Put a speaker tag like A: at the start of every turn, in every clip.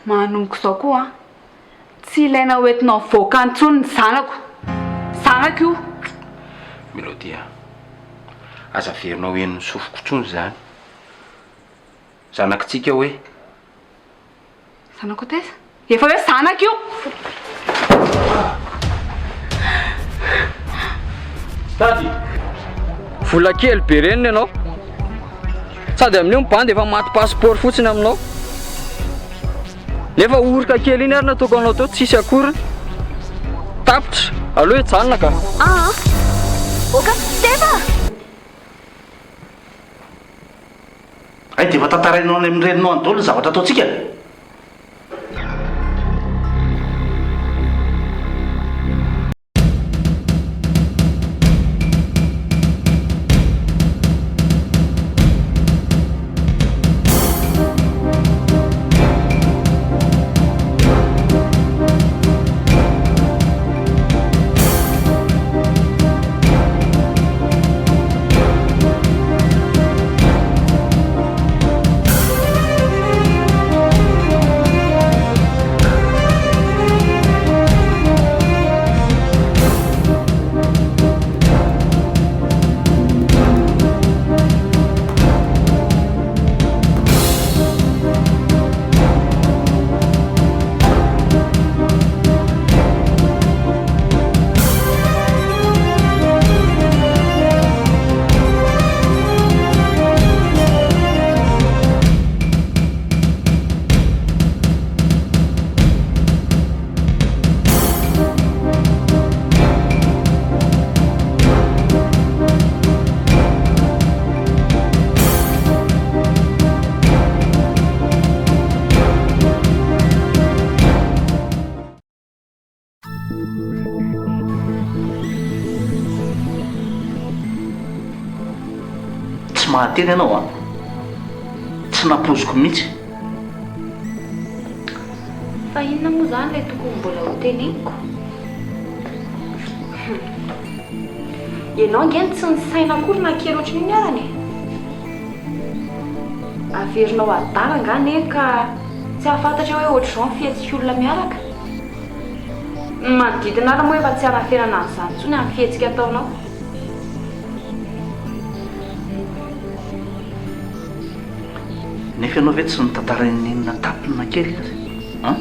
A: Manomboka izao koa an, tsy ilaina ho entinao mivoaka any intsony ny zanako. Zanako io.
B: Melody a, aza averinao henon'ny sofiko intsony izany. Zanakitsika hoe.
A: Zanako taiza? Efa hoe zanako io!
B: Tady!
C: Vola kely be reniny ianao. Sady amin'io ny bandy efa maty passeport fotsiny aminao. Nefa oroka kely iny ary nataoko anao teo tsisy akory. Tapitra. Aleo hijanona ka.
D: Aa! Oka Steva!
E: Hay dia efa tantarainao any amin'ny reninao any daholo ny zavatra ataontsika? Tsy mahateny ianao an! Tsy nampoiziko mihitsy.
A: Fa inona moa izany ilay tokony mbola ho teneniko? Hum. Ianao ange no tsy nisaina akory na kely ohatran'iny arany e! Averinao adala angaha neny ka tsy hahafantatra hoe ohatr'izao ny fihetsik'olona miaraka? Ny manodidina ary moa efa tsy hanafenana an'izany intsony amin'ny fihetsika ataonao.
E: Nefa ianao ve tsy nitantara n'inona tapina kely aza an?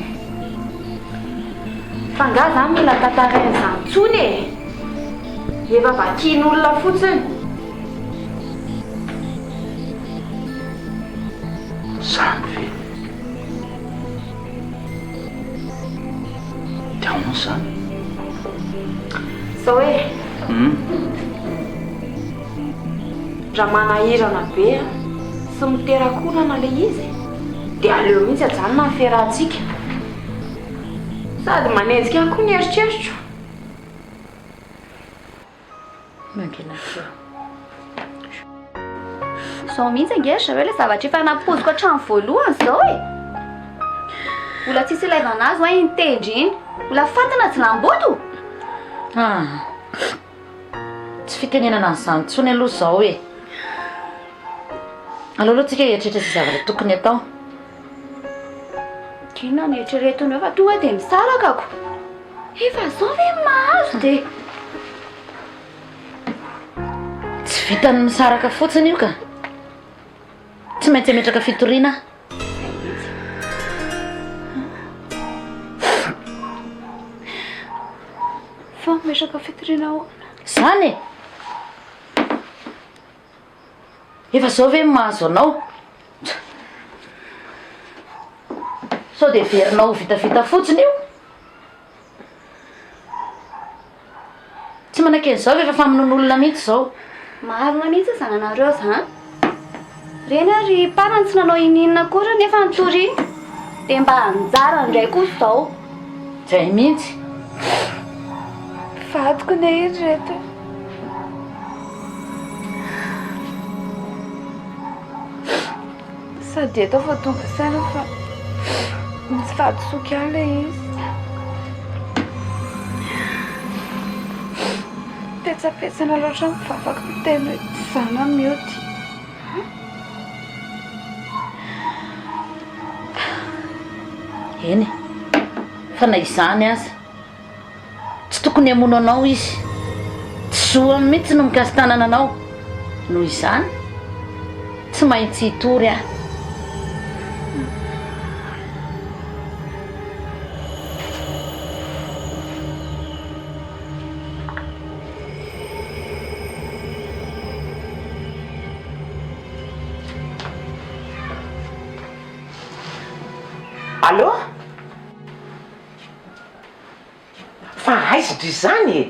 A: Fa angaha za mila tantaraina izany intsony e? Efa vakian'olona fotsiny.
E: Zany ve? Dia ahoana izany?
A: Zao e.
E: Hum.
A: Raha manahirana be sy miteraka olana ilay izy dia aleo mihitsy ajanona ny fiarahantsika. Sady manenjika ahy koa ny eritreritro.
F: Mangina kely.
D: Izao mihitsy ange ry zareo ilay zavatra efa nampoiziko hatramin'ny voalohany izao e! Mbola tsisy ilaivana azy hoa iny tendry iny. Mbola fatina jilamboto!
F: Ah. Tsy fitenenana an'izany intsony aloha izao e. Aleo aloha tsika hieritreritra izay zavatra tokony atao.
D: Inona no eritreretinao fa tonga dia misaraka ko. Efa izao ve ny mahazo dia.
F: Tsy vitan'ny misaraka fotsiny io ka. Tsy maintsy hametraka fitoriana aho.
D: Izay mihitsy.
A: Fa hametraka fitoriana ahoana?
F: Izany e! Efa izao ve ny mahazo anao? Sao dia heverinao ho vitavita fotsiny io? Tsy manaiky an'izao ve efa famonoan'olona mihitsy izao.
D: Marina mihitsy izany anareo izany. Reny ary parany tsy nanao ininona akory nefa nitoriana. Dia mba anjarany indray kosa izao.
F: Izay mihitsy.
A: Vadiko anie iny reto e. Sady eto aho vao tonga saina fa misy fahadisoako ihany ilay izy. Petsapetsana loatra ny vavako miteny hoe tsy zana mioty.
F: Eny e, fa na izany aza, tsy tokony hamono anao izy. Tsy zoany mihitsy no mikasi-tanana anao. Noho izany, tsy maintsy hitory aho.
G: Allô? Fa aiza ndry izany e?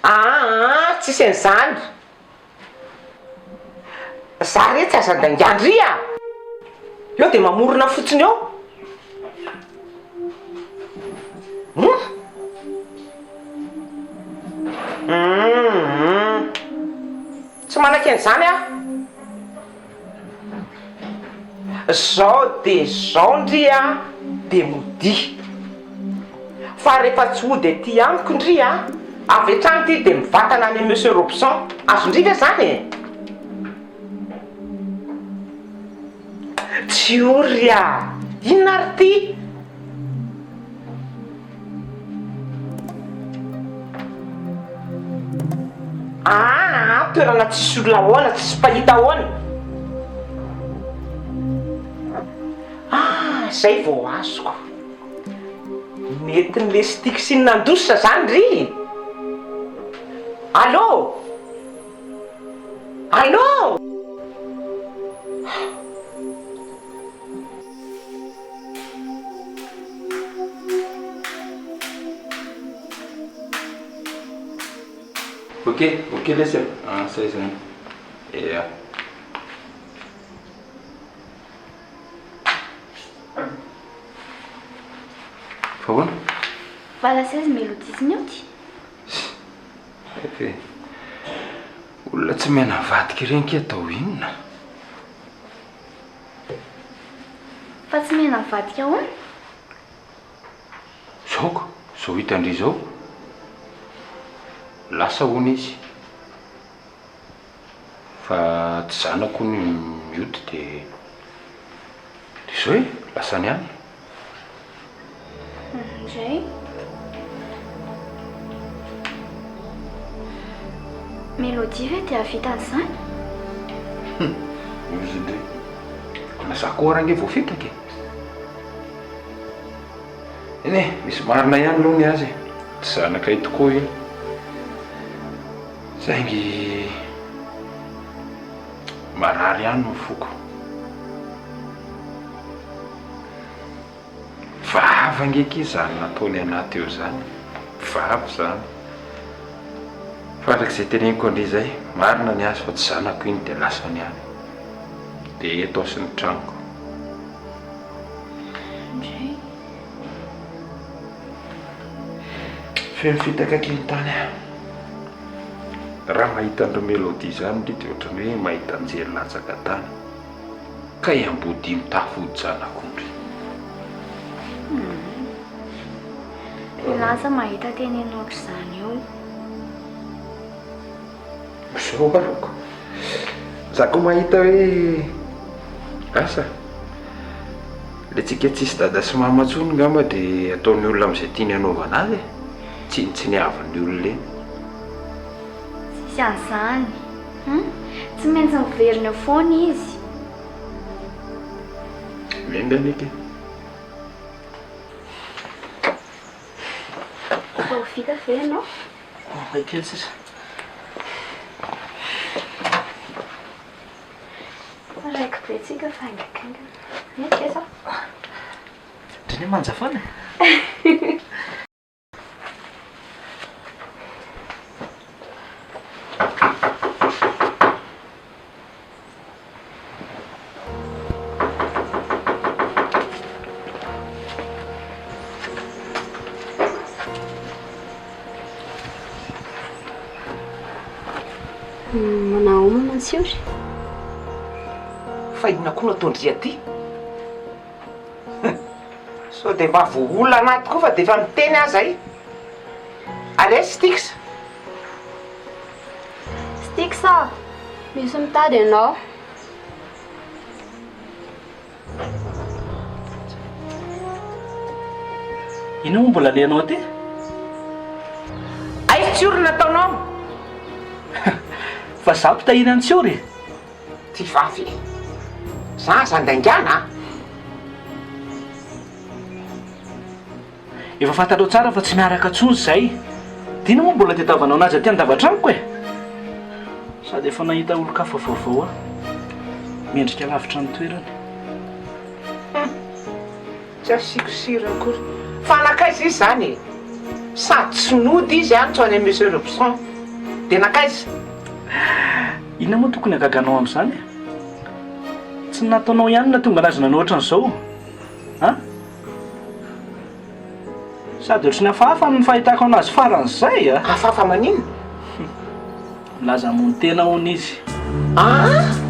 G: Aa tsisy an'izany. Za re tsy aza andaingan-dry a! Eo dia mamorona fotsiny eo. Hum? Hum. Tsy manaiky an'izany aho. Zao dia zao ndry a dia modia. Fa rehefa tsy hody aty amiko ndry a, avy hatrany ity dia mivatana any Monsieur Robson. Azon-dry ve zany e? Tsy ory a! Inona ary ity? Aa toerana tsisy olona ahoana, tsisy mpahita ahoana? Ah, zay vao azoko. Nentin'le Styx iny nandositra zany ry? Allô? Allô?
B: Ok, ok lesy a, ah zay zany, ya. Fa ahoana?
D: Fa lasa aiza Melody sy Mioty?
B: Haiko e, olona tsy miana-vadika ireny kay atao inona?
D: Fa tsy mena mivadika ahoana?
B: Zao ka, zao hitan-dry zao. Lasa hono izy. Fa tsy zanako hono i Mioty dia, dia zao e, lasany any.
D: Ndray. Mélodie ve dia hahavita an'izany?
B: Hum, ozy ndry. Na za koa ary ange voafitaka e. Eny e, misy marina ihany aloha ny azy e. Tsy zanakay tokoa iny. Saingy marary ihany ny foko. Vava ange akia izany nataony anah teo izany, vava izany. Fa araka izay teneniko an-dry izay, marina ny azy fa tsy zanako iny dia lasany any. Dia eto aho sy ny tranoko.
D: Ndray.
B: Feno fitaka akia ny tany ah. Raha mahita an-dry Melody izany ndry dia ohatran'ny hoe mahita anjely latsaka tany. Kay ambodia mitafy hodi-janak'ondry.
D: Humm. Milaza mahita teneno ohatr'izany eo.
B: Zao aroko. Za koa mahita hoe asa. Le tsika tsisy dada sy mama tsony ngamba de ataon'ny olona amin'izay tiany hanaovana azy e. Tsinontsiniavin'ny olona eny.
D: Tsisy an'izany. Hum, tsy maintsy miverina eo foana izy.
B: Enga anie ke.
D: Efa ho vita ve ianao?
E: Mbola kely sisa.
D: Raiky be tsika fa haingankaingana. Mety ve zao?
E: Ndry anie manja foana e.
D: Manao ahoana Mansiory?
G: Fa inona koa no ataon-dry aty? Sao dia mba voaolana ato koa fa dia efa miteny aho zay. Allez Stix.
D: Stix a! Misy mitady anao.
E: Inona moa mbola alehanao aty?
G: Aiza Tsiory ny nataonao?
E: Fa za mpitahiry an'i Tsiory e!
G: Ty vavy e! Za aza andaingana a!
E: Efa fantatrao tsara fa tsy miaraka intsony izay. Dia inona moa mbola tadiavanao anazy aty an-davatranoko e? Sady efa nahita olon-kafa vaovao aho. Mendrika lavitra ny toerany.
G: Hum! Tsy asiako sira akory. Fa nankaiza izy izany e? Sady tsy nody izy an, tsy ho any amin'i Monsieur Robson. Dia nankaiza?
E: Inona moa tokony hahagaga anao amin'izany e? Tsy ny nataonao ihany no nahatonga anazy nanao ohatran'izao an? Sady ohatran'ny hafahafa ny fahitako anazy faran'izay a!
G: Hafahafa maninona?
E: Milaza hamono tena hono izy.
G: An?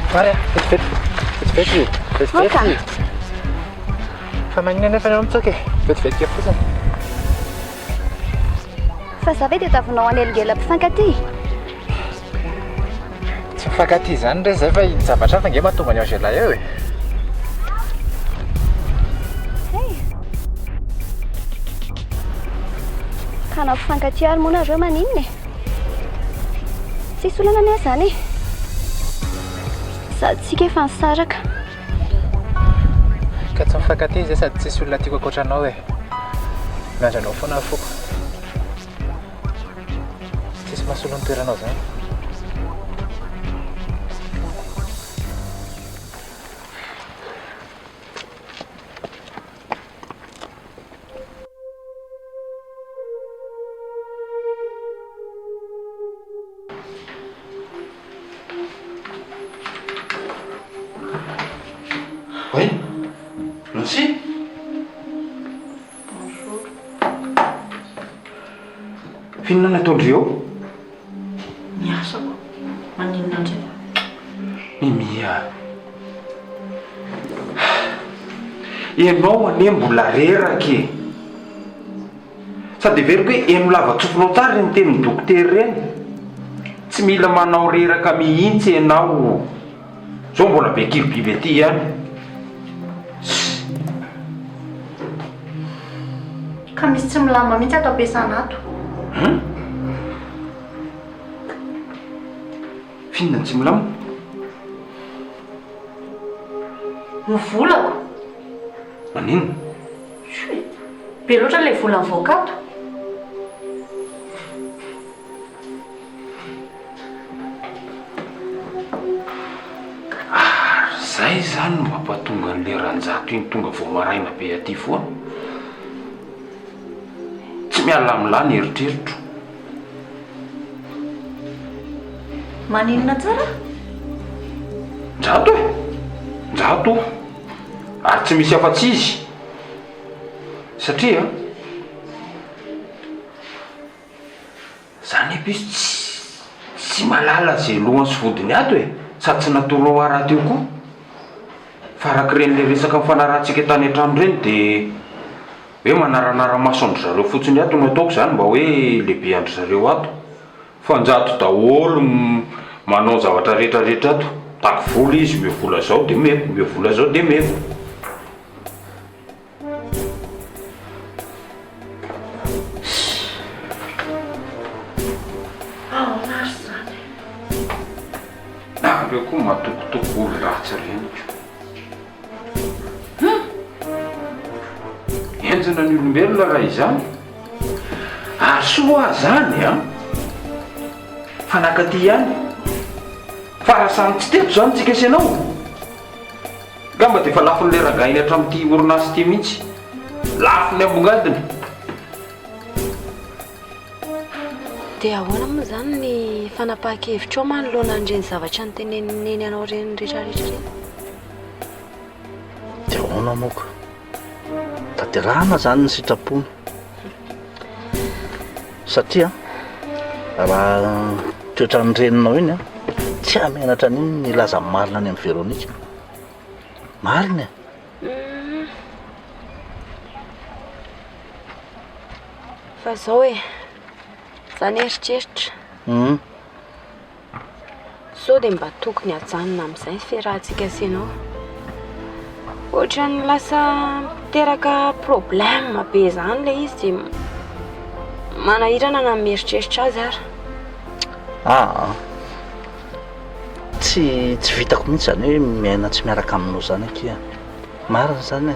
H: Vary a, vetivety, vetivety, vetivety. Fa maninona nefa ianao mitsoaka e? Vetivety kely fotsiny.
D: Fa za ve tadiavinao hanelingelina mpifankatia?
H: Tsy mifankatia izany re zay fa iny zavatra hafa ange mahatonga an'i Angela eo e.
D: Hey. Ka na mpifankatia ary moa nareo maninona e? Tsisy olana anie izany e. Sady tsika efa nisaraka.
H: Ka tsy mifankatia izay sady tsisy olona tiako ankoatra anao e. Miandry anao foana ny foko. Tsisy mahasolo ny toeranao zany.
B: Oui, Lucie?
A: Bonjour.
B: F'inona no ataon-dry eo?
F: Miasa koa. Maninona indray?
B: Mimi a! Ianao anie mbola reraka e! Sady heveriko hoe heno lava-tsofinao tsara ireny tenin'ny dokotera ireny. Tsy mila manao reraka mihitsy ianao. Zao mbola be kiribiby aty ihany. Ssss.
I: Ka misy tsy milamina mihitsy ato am-piasana ato.
B: Hum? F'inona no tsy milamina?
I: Ny volako.
B: Maninona?
I: Tchoui! Be loatra ilay vola mivoaka ato.
B: Ary zay izany no mampatonga an'ilay ranjato iny tonga vao maraina be aty foana. Tsy miala amin'lah ny eritreritro.
I: Maninona tsara?
B: Njato e! Njato ary tsy misy afa-tsy izy. Satria Za nefa izy tsy tsy mahalala ze lohany sy vodiny ato e! Sady tsy natoro ahy rahateo koa. Fa araka ireny le resaka nifanarahantsika tany an-trano ireny de hoe manaranara-maso an-dry zareo fotsiny ato no ataoko zany mba hoe lehibe an-dry zareo ato. Fa njato daholo manao ny zavatra rehetra rehetra ato. Mitaky vola izy, omeo vola zao de omeko, omeo vola zao de omeko.
I: Ahoana ary izany?
B: Nareo koa matokitoky olon-dratsy ireny ko. Hum! Henjana ny olombelona raha izany. Ary soa hoa zany an! Fa nakaty ihany. Fa raha samy tsy teto izany tsika sy ianao. Angamba dia efa lafon'ilay rangahiny hatramin'ity orinasa ity mihitsy. Lafony ambongadiny.
A: Dia ahoana moa izany ny fanapahan-kevitrao manoloana an'ireny zavatra notenenin'i Neny anao ireny rehetrarehetra ireny?
E: Dia ahoana moa ka? Tanterahana izany ny sitrapony. Satria. Raha toetran'ny reninao iny an, tsy hahamenatra an'iny ny hilaza ny marina any amin'i Véronique. Marina e!
A: Fa zao e, za nieritreritra. Sao dia mba tokony hajanona amin'izay ny fiarahantsika sy ianao. Ohatran'ny lasa miteraka problème be izany ilay izy dia manahirana na mieritreritra azy ary.
E: Aa, tsy tsy vitako mihitsy izany hoe miaina tsy miaraka aminao izany akia. Marina izany e.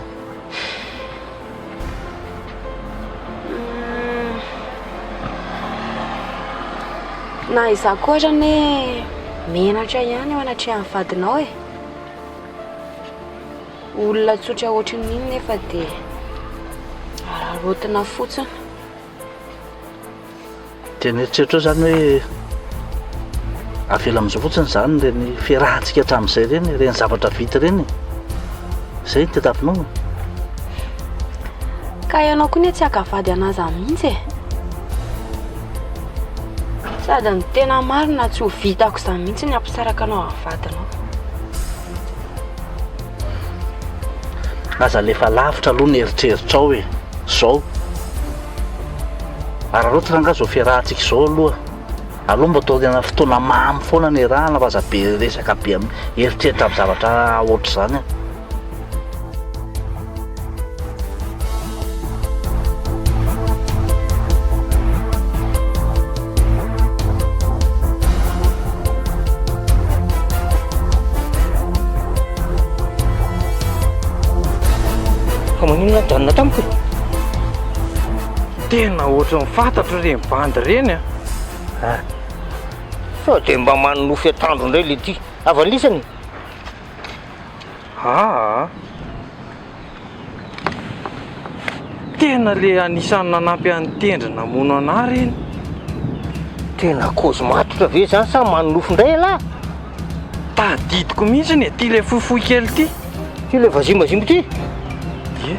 A: Na izaho koa ary anie menatra ihany eo anatrehan'ny vadinao e. Olona tsotra ohatran'ny inona nefa dia araraotina fotsiny.
E: Dia ny eritreritrao izany hoe avela amin'izao fotsiny izany ireny fiarahantsika hatramin'izay ireny, ireny zavatra vita ireny e? Izay no tadiavinao?
A: Ka ianao koa anie tsy haka vady an'aza mihitsy e! Sady ny tena marina tsy ho vitako izany mihitsy ny hampisaraka anao amin'ny vadinao.
E: Aza alefa lavitra aloha ny eritreritrao e! Zao. Araraoty rangaha zao fiarahantsika izao aloha. Aleo mba atao tena fotoana mamy foana ny iarahana fa aza be resaka be amin'ny eritreritra amin'ny zavatra ohatr'izany.
G: Fa maninona nijanona tamiko e?
B: Tena ohatran'ny fantatro ireny bandy ireny a!
G: Ah! Sao dia mba manonofy atoandro indray le ty? Havan'lisany e?
B: Aa! Tena le anisan'ny nanampy an'i Tendry namono anah reny.
G: Tena kôzy matotra ve zany sa manonofy indray ialahy?
B: Tadidiko mihitsiny e, ty le fohifohy kely ty.
G: Ty le vazimbazimba ty?
B: Ie.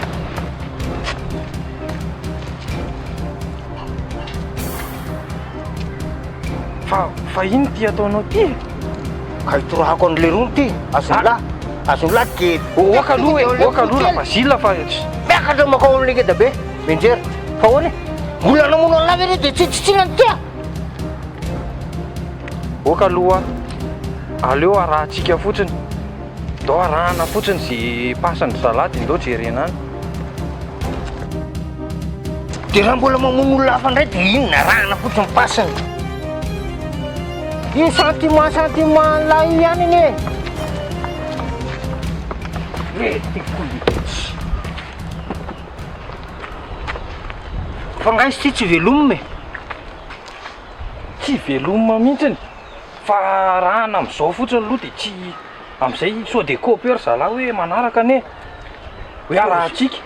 B: Fa fa ino ty ataonao ty e?
G: Ka hitorahako an'i lerony ty, azon'lah, azon'lah de
B: Oaka aloha e, oaka aloha Rabazila fa
G: miakatra mankao amin'ilay ngeda be, mianjera. Fa ahoana e? Mbola namono an'lah ve re de tsy tsitsina ny tia?
B: Oaka aloha, aleo arahantsika fotsiny. Ndao arahana fotsiny ze passe-ndry zalahy de ndao jerena any.
G: De raha mbola mamono olona hafa indray de inona arahana fotsiny passe-ny. Io sentiment sentiment an'lah io ihany anie. Mety koa Fa nga izy ity tsy velomina e?
B: Tsy velomina mihitsiny fa arahana amin'izao fotsiny aloha dia tsy amin'izay sao dia kôpy eo ry zalahy hoe manaraka anie hoe arahantsika.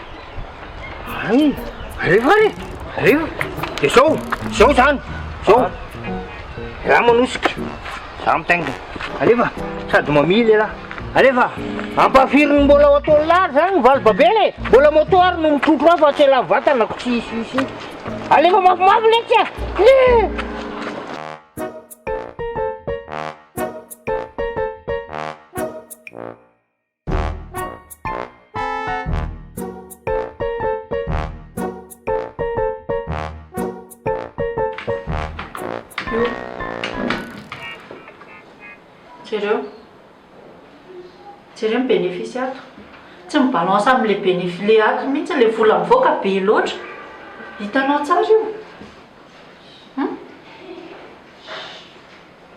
G: Hay, alefa ary e, alefa. Dia zao, zao zany, zao. Za manosika, za mitaingina. Alefa, sady mamily elah. Alefa, ampahafirin'ny mbola ao Toliara zany ny valibabena e. Mbola moto ary no mitrotro ahy fa tsy elah vatana ko tsy hisy. Alefa mafimafy letsy a! Le!
I: Io. Jereo. Jereo ny bénéfice ato. Tsy mi-balance amin'ilay bénéfice ato mihitsy ilay vola mivoaka be loatra. Hitanao tsara io. Hum?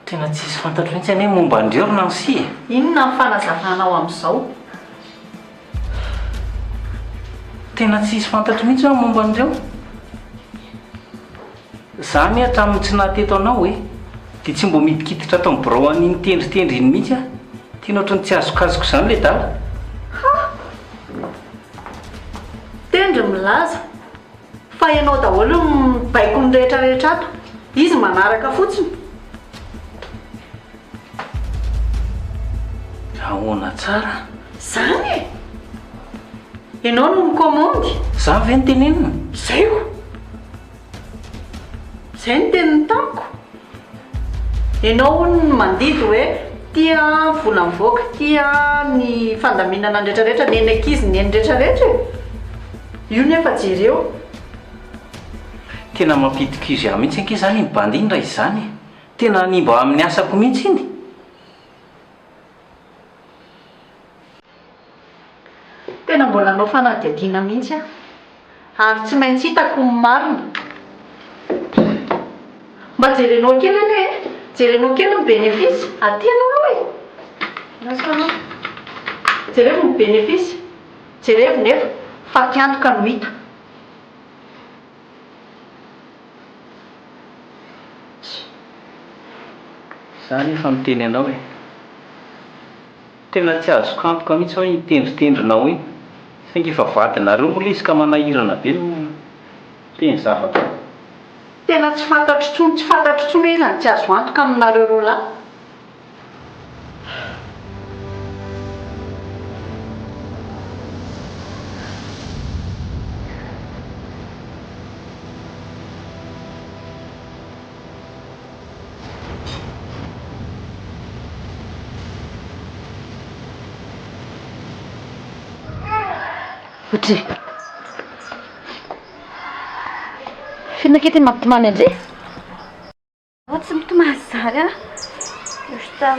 E: Tena tsisy fantatro mihitsy anie momba an-dreo ry Nancy e!
I: Inona ny fanazavanao amin'izao?
E: Tena tsisy fantatro mihitsy hoa momba an'ireo. Za anie hatramin'ny tsy naha teto anao e, dia tsy mbo midikiditra ato amin'ny birao an'iny tendritendry iny mihitsy aho. Tena ohatran'ny tsy azokazoko izany le dala.
I: Ha! Tendry milaza fa ianao daholo no mibaiko ny rehetra rehetra ato, izy manaraka fotsiny.
E: Ahoana tsara?
I: Zany e! Ianao no mi-commande.
E: Za ve no tenenina?
I: Zay o! Zay no teniny tamiko. Ianao hono no mandidy hoe ity an vola mivoaka, ity an ny fandaminana ny rehetra rehetra, ny an'ny ankizy, ny an'ny rehetra rehetra e! Io nefa jereo.
J: Tena mampidi-kizo ahy mihitsy ange izany iny bandy iny raha izany e! Tena hanimba ahy amin'ny asako mihitsy iny.
I: Tena mbola hanao fanadihadiana mihitsy aho. Ary tsy maintsy hitako ny marina. Mba jerenao kely anie e! Jerenao kely ny bénéfice. Aty ianao aloha e! Lasa anao. Jerevo ny bénéfice. Jerevo nefa, faty antoka no hita.
J: Za anefa miteny anao e. Tena tsy azoko antoka mihitsy hoe iny tendritendrinao iny. Saingy efa vadinareo moa ilay izy ka manahirana be ny miteny zavatra.
I: Tena tsy fantatro intsony, tsy fantatro intsony hoe iza no tsy azo antoka aminareo roa lahy.
F: Otri. F'inona akia ty mampitomany an-dry?
D: Oh, tsy mitomany izany aho. Juste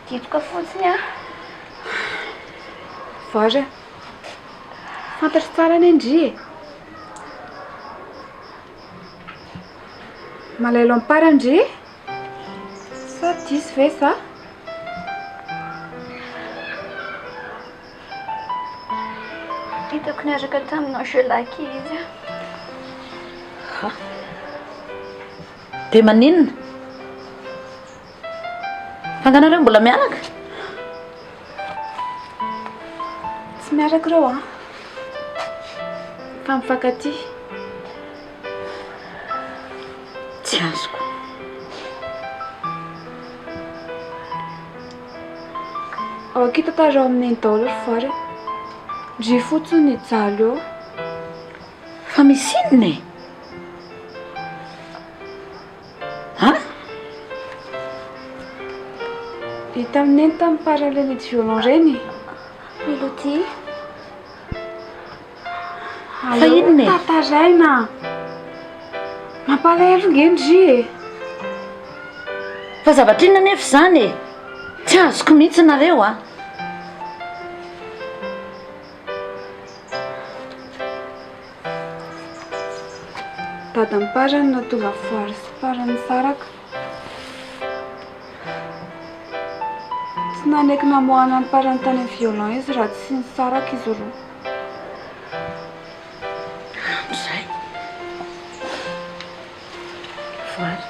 D: ditoka fotsiny aho.
A: Voara. Fantatro tsara anie ndry e. Malahelo ampara ndry? Sa diso ve za?
D: Hitako niaraka tamin'i Angela akia izy.
F: Ha? Dia maninona? Fa nga nareo mbola miaraka?
A: Tsy miaraka ireo an. Fa mifankatia.
F: Tsy azoko.
A: Ao akia tantarao amin'i Neny daholo ry Voara e. Ndry fotsiny hijaly eo.
F: Fa misy inona e? An?
A: Hita amin'i Neny tamin'ny parallèle et violon ireny e.
D: Mélodie.
F: Fa inona e?
A: Tantaraina. Mampalahelo nge ndry e.
F: Fa zavatra inona anefa izany e? Tsy azoko mihitsy nareo a.
A: Dadan'i Parany no tonga voary sy Parany nisaraka. Tsy nanaiky namoahana an'i Parany tany amin'ny violon izy raha tsy nisaraka izy roa.
F: Andro izay. Voary.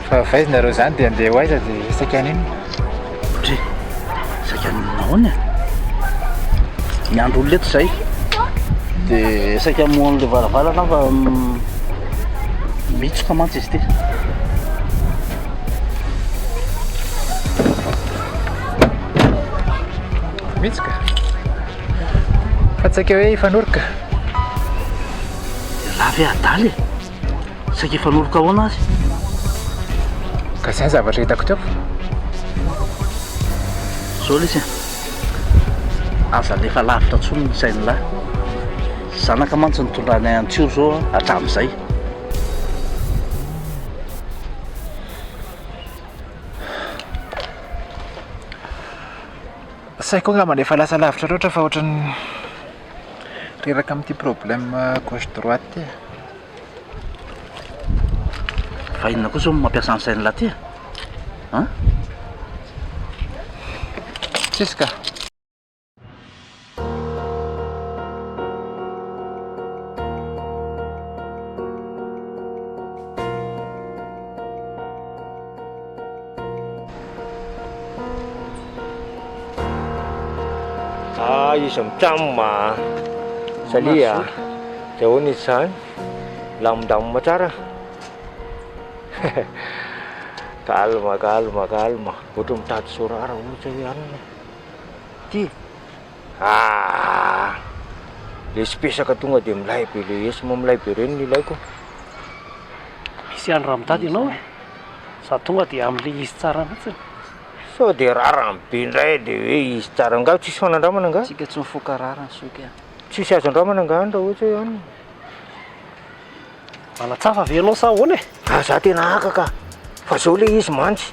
H: Fa avy aiza nareo zany dia andeha ho aiza dia saika haninona?
E: Dre, saika haninona ahoana e? Miandry olona eto izay. Dia saika hamoha an'ilay varavarana aho fa mitsoka mantsy izy ity.
H: Mitsoka? Fa tsy saika hoe hifanoroka?
E: Ialahy ve adala e? Saika hifanoroka ahoana ary?
H: Ka izay ny zavatra hitako teo.
E: Zao lesy a! Aza alefa lavitra intsony ny sain'lah. Zanaka mantsy nitondranay an'i Tsio zao hatramin'izay.
H: Saiko angamba efa lasa lavitra loatra fa ohatran'ny reraka amin'ity problème gauche droite ity e.
E: Fa inona kosa no mampiasa ny sain'lah ty e? An?
H: Tsisy ka.
K: Ah, izy mitsam a. Salut a. Dia ahoana izy izany? Milamindamina tsara? Calme, calme, calme. Ohatry ny mitady sorara ohatra hoe anona. Ty? Ah! Le spesaka tonga dia milay be le esma milay be ireny no ilaiko.
E: Misy ihany raha mitady ianao e. Za tonga dia amin'le izy tsara mihitsy.
K: Sao dia rarany be indray dia hoe izy tsara angaha tsisy fanandramana angaha?
C: Tsika tsy mifoka rarany zoky a.
K: Tsisy azo andramana angaha any raha ohatra hoe any?
E: Manatsafa ve ianao sa ahoana e?
K: Ah za tena haka ka! Fa zao le izy mantsy,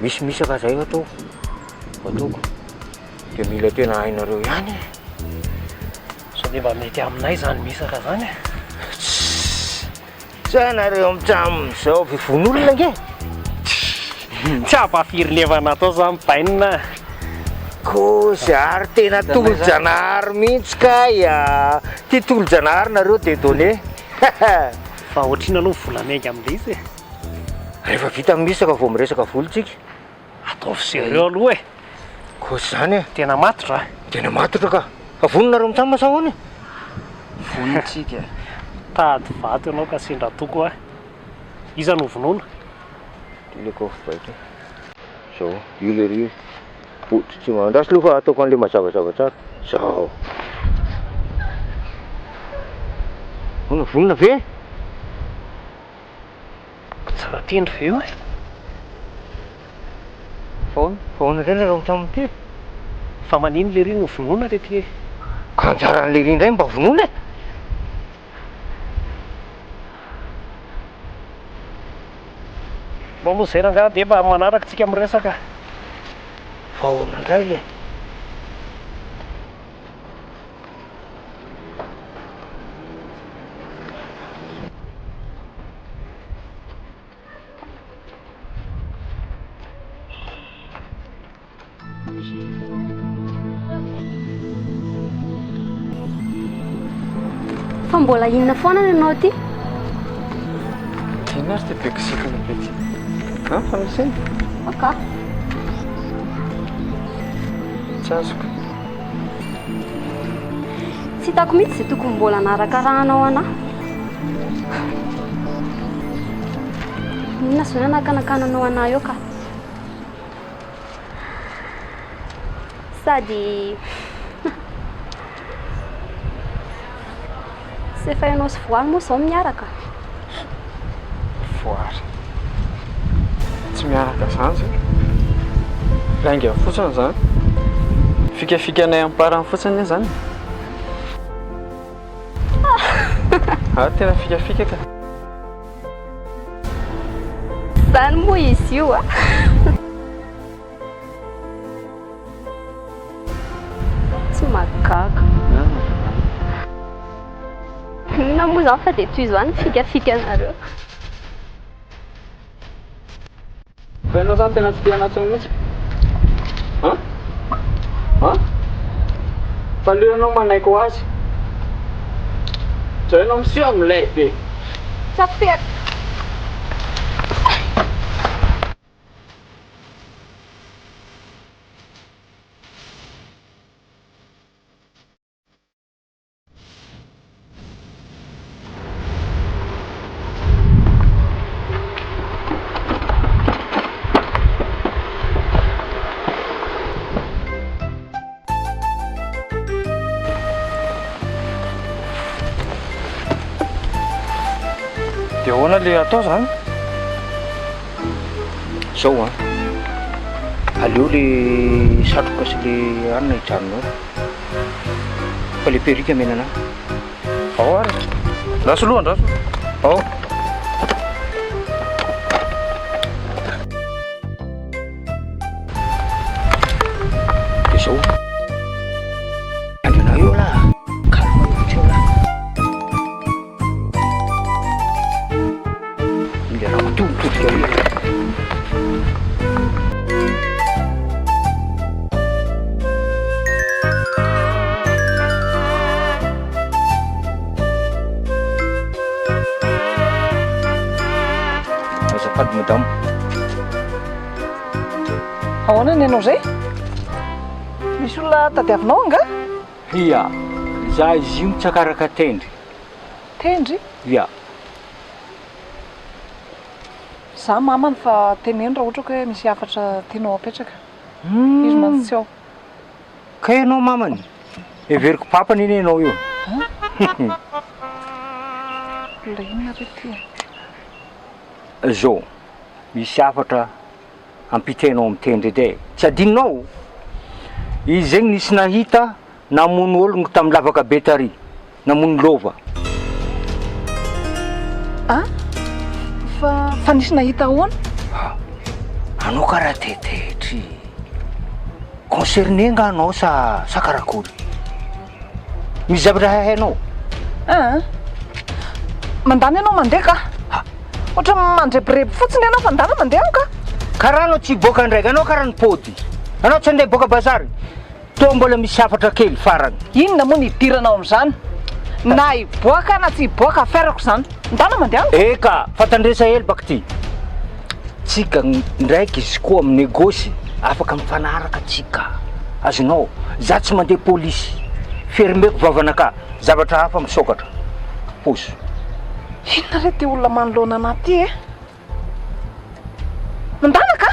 K: misy misaka zay atao, ataoko, de mila tena hainareo ihany e!
E: Sao dia mba mety aminay zany misaka zany e?
K: Tssss! Sa nareo mitsamin'izao fivono'olona ange?
E: Tsy ampafirinevana atao zany bainina a!
K: Kozy ary tena tolo-janahary mihitsy kay a! Ty tolo-janahary nareo dedone.
E: Fa ohatr'inona aloha ny vola miainga amin'ilay izy e?
K: Rehefa vita ny misaka vao miresaka vola tsika.
E: Ataovy sérieux aloha e!
K: Kozy zany e!
E: Tena matotra a!
K: Tena matotra ka! Fa vonona nareo mitsam sa ahoana e?
C: Vonona tsika e!
E: Tady vato ianao ka sendra toko a! Iza no vonoina?
K: Ty le kôfy ity. Zao, io lery io. Botry tsy ma- andraso aloha fa ataoko an'le mazavazava tsara. Zao. Ahoana, vonona ve?
E: Tsara tendry ve io e?
K: Fa ahoana, fa ahoana indray nareo mitsam ity?
E: Fa manino lery no vonoina rety e?
K: Ka anjaran'i lery indray mba vonoina e!
E: Bon aloha zay rangahy dia mba manaraka tsika miresaka.
K: Fa ahoana indray e?
D: Fa mbola inona foana ny anao ity?
H: Inona ary ity be kizitina be ity? An, fa misy inona?
D: Aka.
H: Tsy azoko.
D: Tsy hitako mihitsy izay tokony mbola hanarakarahana anah. Inona izao ny hanakanakananao anah eo ka? Sady tsy efa ianao sy Voary moa izao miaraka?
H: Voary. Tsy miaraka izany zay. Lainga fotsiny izany. Fikafikanay am-parany fotsiny anie izany. Ah, tena fikafika ka.
D: Zany moa izy io a! Tsy mahagaga. Inona moa izany fa dia tohizo any ny fikafikanareo.
C: Fa ianao zany tena tsy te hanatona mihitsy? An? An? Fa aleo ianao manaiky ho azy. Zao ianao miseho milay be.
D: Tsapeko.
H: Dia ahoana le atao zany?
K: Zao an, aleo le satroka sy le anona hijanona eo. Fa le perruque amena anah.
H: Ao ary. Andraso aloha, andraso. Ao.
K: Dia zao. Andriana eo lah. Calme mihitsy eo lah. Iny le ramatoa. tsika io. Azafady madame.
I: Ahoana ny anao izay? Misy olona tadiavinao angaha?
K: Ia, za izy io mitsakaraka tendry.
I: Tendry?
K: Ia.
I: Za mamany fa teneno raha ohatra ka hoe misy hafatra tianao apetraka. Izy mantsy tsy ao.
K: Kay ianao mamany? Heveriko papany anie ianao io.
I: Olona inona re ty e?
K: Zao, misy hafatra ampitainao amin'ny tendry edy e. Tsy adinonao? Izy zegny nisy nahita namono ologno tamin'ny lavaka be tary, namono lova.
I: Ah? Fa, fa nisy nahita ahoana?
K: Ah, anao karaha tetetry. Concerné nga anao sa, sa karakory? Misy zavatra haihainao?
I: Ah, mandany ianao mandeha ka. Ohatran'ny mandrebireby fotsiny ianao fa ndana mandeha aho ka.
K: Karaha anao tsy hiboaka ndraiky, anao karaha nipody. Anao tsy andeha hiboaka bazary? Toa mbola misy hafatra kely farany.
I: Inona moa no hidiranao amin'izany? Na hiboaka na tsy hiboaka affaire-ko izany. Ndana mandeha aho.
K: Eka, fa tandresa hely baka ty. Tsika ndraiky izy koa mi-negosy afaka mifanaraka tsika. Azonao? Za tsy mandeha polisy. Fermeko vavanakà, zavatra hafa misokatra. Poso.
I: Inona re ty olona manoloana anah ty e? Mandana ka!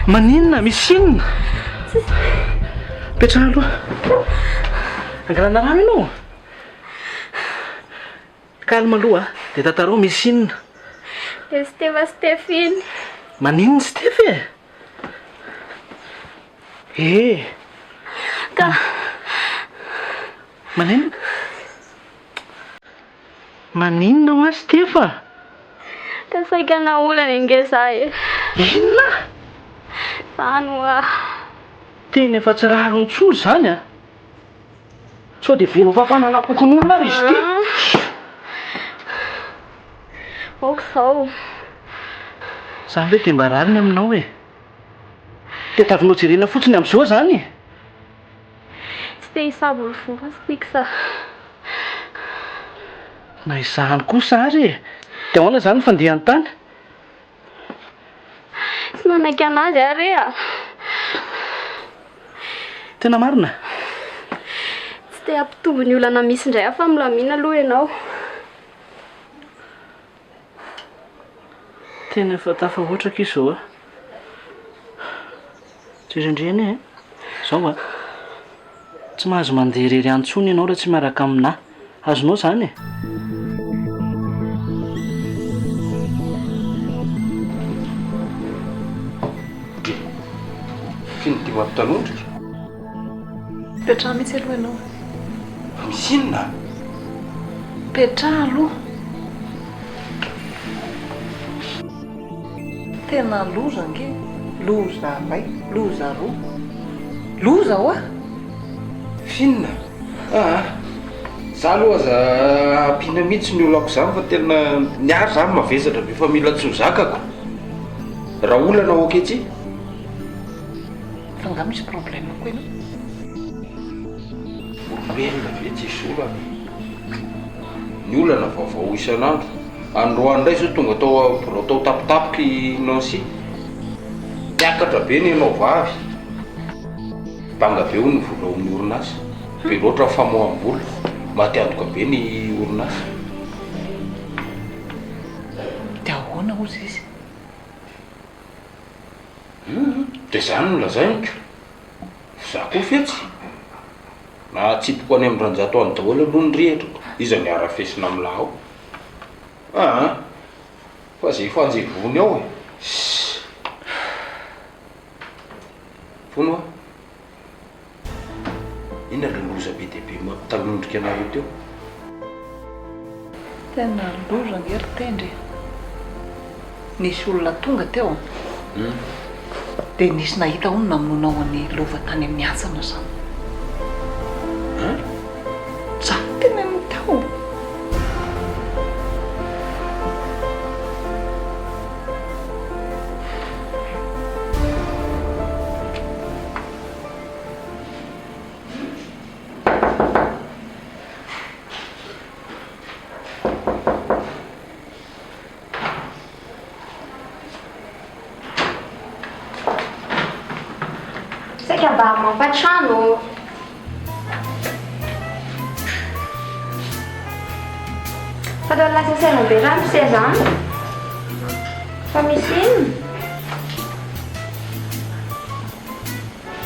E: Maninona? Misy inona? Petraha aloha. Angalana rano ianao? Calme aloha dia tantarao misy inona?
D: Le Steva Steph iny.
E: Maninona Steph e? Eh!
D: Ka.
E: Maninona? Maninona hoa Steph a?
D: Ka saika naolana ange za e.
E: Inona?
D: Zany hoa.
E: Tena efa tsy rariny intsony izany a! Sao dia very ho fafana anapokon'olona ary izy ity?
D: Ok izao.
E: Izany ve dia mba rariny aminao e? Tadiavinao jerena fotsiny amin'izao izany e?
D: Tsy te hisavorovoro Stix a.
E: Na izany kosa ary e! Dia ahoana izany ny fandehany tany?
D: Tsy nanaiky anazy aho re a!
E: Tena marina?
D: Tsy te hampitombo ny olana misy indray aho fa milamina aloha ianao.
E: Tena efa tafahoatra akia izao a! Jereo indray anie e! Izao a! Tsy mahazo mandeha irery any intsony ianao raha tsy miaraka aminà. Azonao izany e!
B: Dry. F'inona ity mampitanondrika?
I: Petraha mihitsy aloha ianao.
B: Fa misy inona?
I: Petraha aloha. Tena loza ange, loza ray, loza roa. Loza hoa!
B: F'inona? Aa! Za aloha aza ampiana mihitsy ny olako zany fa tena ny ahy zany mavesatra be fa mila tsy ho zakako. Raha olana ok tsia.
I: Fa nga misy problème koa ianao?
B: Olombelona ve tsisy olana? Ny olana vaovao isan'andro. Androany indray zao tonga tao birao tao tampotampoka i Nancy. Niakatra be ny anao vavy. Banga be hono ny vola ao amin'ny orinasa. Be loatra ny famoaham-bola. Maty antoka be ny orinasa.
I: Dia ahoana hozy izy?
B: Hum, dia izany no lazainiko. Za koa fetsy. Na atsipiko any amin'ny ranjato any daholo aloha ny rihatra. Iza ny harafesina amin'lah ao? Aa! Fa ze fanjevony ao e! Ssss! Hono hoa? Inona le loza be dia be mampitanondrika anareo teo?
I: Tena loza ange ry Tendry e! Nisy olona tonga teo an!
L: Dia nisy nahita hono namonoanao an'i Lova tany amin'ny hantsana izany.
B: Hein?
L: Izany no teneniny teo.
A: Saika mba hamafa trano ô. Fa toa lasa saina be ramose zany. Fa misy inona?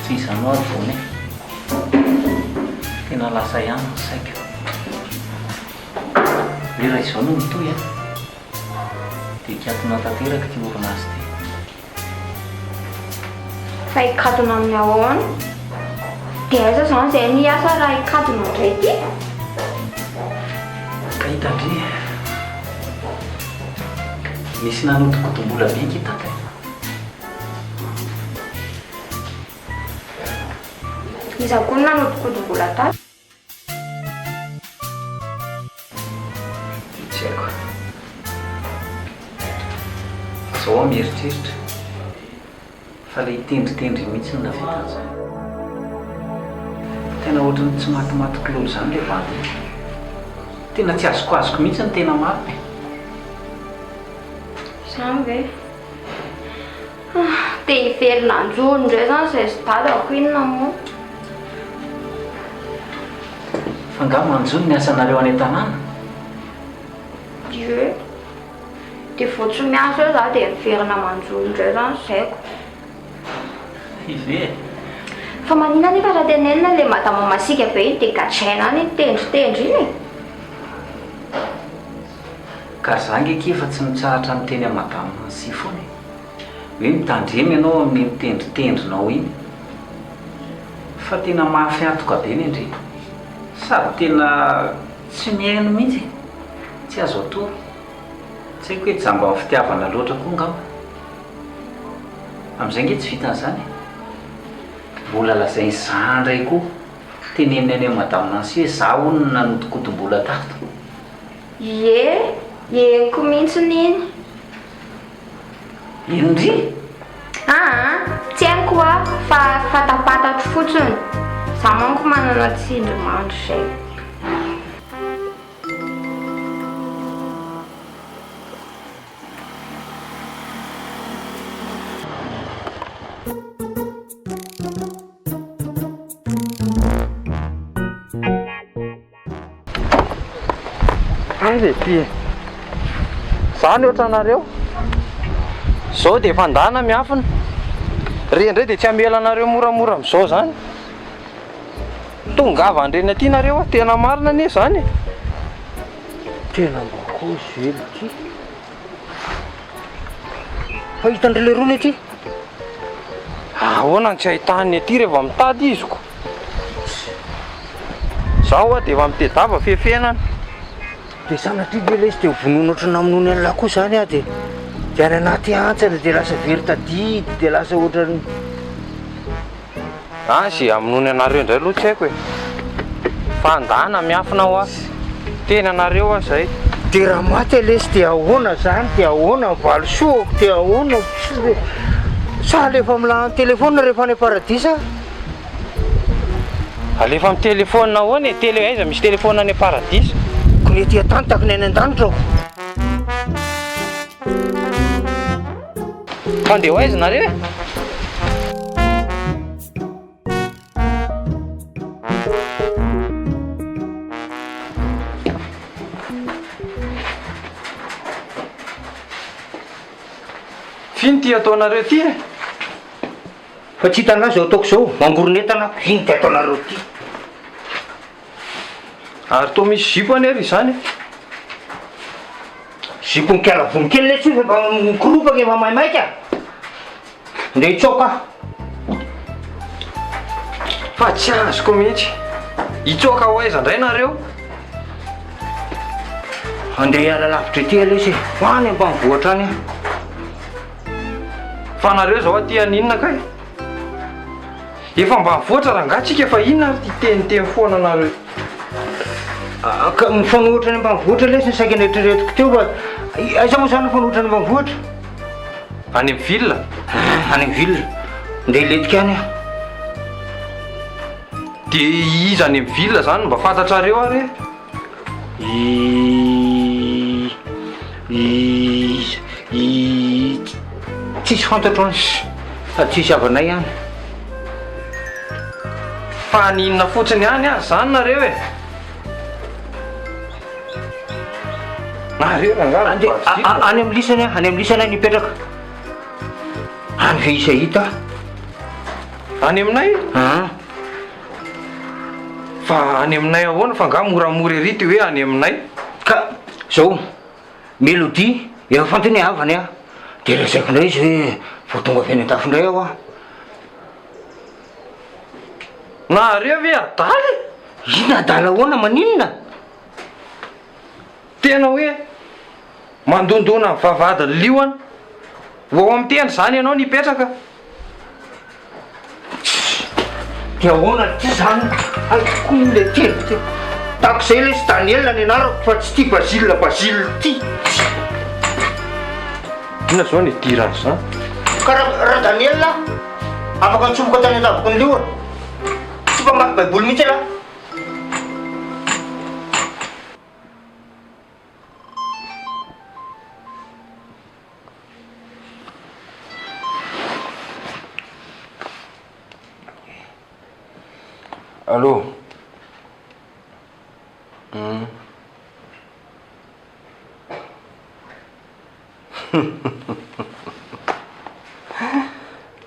J: Tsy izany hoa ry Vony e. Tena lasa ihany ny saiko. Hoe raha izao no mitohy an, dia hikatona tanteraka ity orinasa ity.
A: Fa hikatona amin'ny ahoana? Dia aiza izany izay ny hiasa raha hikatona indray ity?
J: Ka hitan-dry e. Nisy nanodinkodim-bola be ange tato e.
A: Iza koa no nanodinkodim-bola tato?
J: Dia tsy haiko. Izao aho mieritreritra fa ilay tendritendry mihitsy no nahavita an'izany. Tena ohatran'ny tsy matimaty kilolo izany ilay bandy iny. Tena tsy azokoazoko mihitsy ny tena marina e.
A: Izany ve? Te hiverina anjono indray izany izay sy dadako inona moa?
J: Fa angaha manjono ny asanareo any an-tanàna?
A: Ie. Dia vao tsy miasa eo za dia miverina manjono indray izany ny saiko.
J: Hay ve e?
A: Fa maninona anefa raha tenenina ilay madama masiaka be iny dia gadraina any iny tendritendry iny e?
J: Ka za nge akia efa tsy mitsahatra miteny am madame Nancy foana e! Hoe mitandrema ianao amin'iny tendritendrinao iny fa tena mafy antoka be ny ndry! Sady tena tsy mihaino mihitsy e! Tsy azo atoro! Tsy haiko hoe jamban'ny fitiavana loatra koa ngamba! Amin'izay nge tsy vitan'izany e! Mbola lazain'i za ndray koa, teneniny any am madame Nancy hoe za hono no nanodinkodim-bola tato!
A: Ie, henoko mihitsiny iny.
J: Ino ndry?
A: Aa, tsy henoko hoa fa fantapantatro fotsiny. Za manko manana tsindrimandry zay.
H: Aiza ity e? Za ny ohatranareo. Zao dia efa ndana miafina. Re indray dia tsy hamela anareo moramora amin'izao zany. Tongava andreny aty nareo a, tena marina anie zany e.
K: Tena mba kozy ve ity? Fa hitan-dry leroa ity?
H: Ahoana no tsy ahitany aty rehefa mitady izy ko? Zaho hoa dia efa mitedava fefenana.
K: Dia sanatria ve lesy dia ho vonoina ohatran'ny namonoany an'lah koa izany aho dia dia any anaty hantsana dia lasa very tadidy dia lasa ohatran'ny.
H: Ah ze hamonoany anareo indray aloha tsy haiko e. Fa andana miafina hoa. Teny anareo hoa zay.
K: Dia raha maty aho lesy dia ahoana zany dia ahoana ny valisoako dia ahoana sa alefa amin'ny telephone rehefa any am-paradisa?
H: Alefa amin'ny telephone ahoana e? Tele aiza misy telephone any am-paradisa?
K: Ko ny ety an-tany tahaka ny any an-danitra ko.
H: Handeha ho aiza nareo e? F'ino ty ataonareo ty e?
K: Fa tsy hitanao izao ataoko izao, mangoron'entana aho, ino ty ataonareo ty?
H: Ary toa misy zipo anie ry izany e!
K: Zipo mikala vony kely letsy io fa efa mikoropaka efa maimaika. Ndeha hitsoaka aho.
H: Fa tsy azoko mihitsy. Hitsoaka ho aiza indray nareo?
K: Andeha hiala lavitra ety lesy e. Ho any ambanivohitra any aho.
H: Fa nareo zao aty haninona kay? Efa mba mivoatra rangaha tsika fa inona ary ty teniteny foana nareo?
K: Ah, ka mifanohitra any ambanivohitra lesy ny saika neritreretiko teo fa aiza moa zany mifanohitra any ambanivohitra?
H: Any amin'ny ville?
K: Ah, any amin'ny ville. Ndeha hilentika any aho.
H: Dia iza any amin'ny ville zany mba fantatrareo ary e?
K: I i i tsisy fantatro any sady tsisy havanay any.
H: Fa haninona fotsiny any aza zany nareo e? Nareo rangaha ry
K: Andeha
H: Basile.
K: any amin'ny lisany aho, any amin'ny lisany aho nipetraka. Any ve hisy hahita ahy?
H: Any aminay?
K: An.
H: Fa any aminay ahoana fa angaha moramora ery ty hoe any aminay?
K: Ka zao, Melody efa fantany hoe havany aho, de lazaiko indray izy hoe vao tonga avy any an-dafy indray aho an.
H: Nareo ve adala e?
K: Inona adala ahoana, maninona?
H: Tena hoe mandondona ny vavahadin'ny liona. Ho ao amin'ny tendry izany ianao no hipetraka.
K: Dia ahoana ty zany? Hay tokoa moa le teny ty. Tahaka izay lesy Daniel ny anarako fa tsy ty Basile Basile ty.
H: Inona zao ny idiran'izany?
K: Ka raha raha Daniel afaka nitsofoka tany an-davaky ny liona. Tsy mpamaky baiboly mihitsy ialahy.
B: Allô? Hum.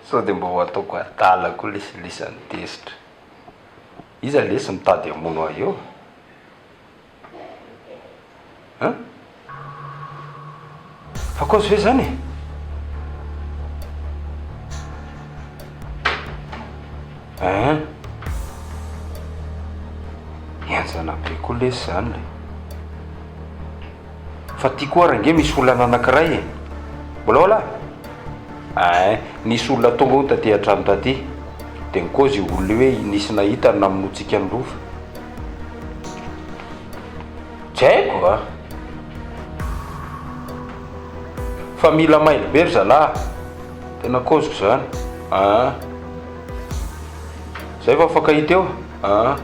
B: Sao dia mba ho ataoko adala koa lesy lisany tezitra. Iza lesy mitady hamono ahy eo? Hein? Fa cause ve zany e? Hein? Henjana be koa lesy zany le. Fa ty koa ary ange misy olana anankiray e. Mbola ao lahy? Ein, nisy olona tonga hono taty an-trano taty. Dia nikaozy io olona io hoe nisy nahita ny namonoantsika ny Rova. Tsy haiko a! Fa mila mailo be ry zalahy a! Tena kaoziko izany aa! Zay vao mifankahita eo aa!